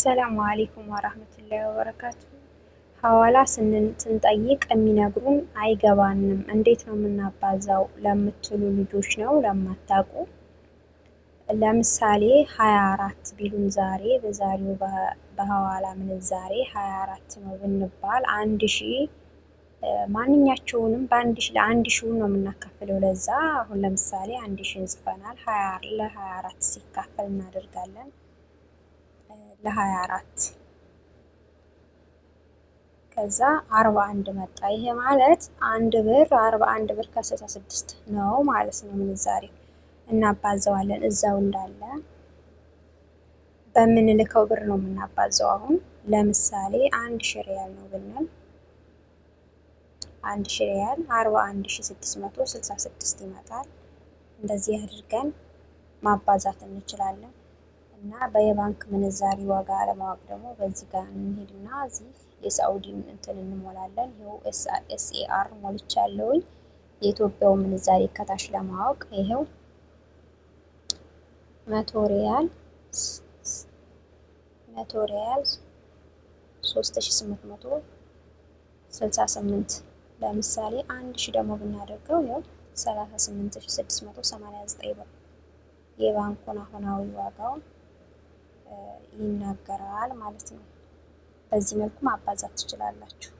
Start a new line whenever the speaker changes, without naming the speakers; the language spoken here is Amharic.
አሰላሙ አለይኩም ወራህመቱላሂ ወበረካቱ። ሐዋላ ስንጠይቅ የሚነግሩን አይገባንም፣ እንዴት ነው የምናባዛው ለምትሉ ልጆች ነው ለማታውቁ። ለምሳሌ 24 ቢሉን ዛሬ በዛሬው በሐዋላ ምንዛሬ 24 ነው ብንባል 1000 ማንኛቸውንም በአንድ ሺህ ለአንድ ሺው ነው የምናካፍለው። ለዛ አሁን ለምሳሌ 1000 እንጽፈናል፣ ለ24 ሲካፈል እናደርጋለን ለ24፣ ከዛ 41 መጣ። ይሄ ማለት 1 ብር 41 ብር ከ66 ነው ማለት ነው ምንዛሬው። እናባዘዋለን እዛው እንዳለ በምንልከው ብር ነው የምናባዘው። አሁን ለምሳሌ 1000 ሪያል ነው ብንል 1000 ሪያል 41666 ይመጣል። እንደዚህ አድርገን ማባዛት እንችላለን። እና በየባንክ ምንዛሪ ዋጋ ለማወቅ ደግሞ በዚህ ጋር እንሄድና እዚህ የሳዑዲን እንትን እንሞላለን። ይኸው SAR ሞልቻለሁኝ። የኢትዮጵያው ምንዛሪ ከታች ለማወቅ ይኸው 100 ሪያል 100 ሪያል 3868፣ ለምሳሌ 1000 ደግሞ ብናደርገው ይኸው 38689 ብር የባንኩን አሁናዊ ዋጋውን ይናገራል ማለት ነው። በዚህ መልኩ ማባዛት ትችላላችሁ።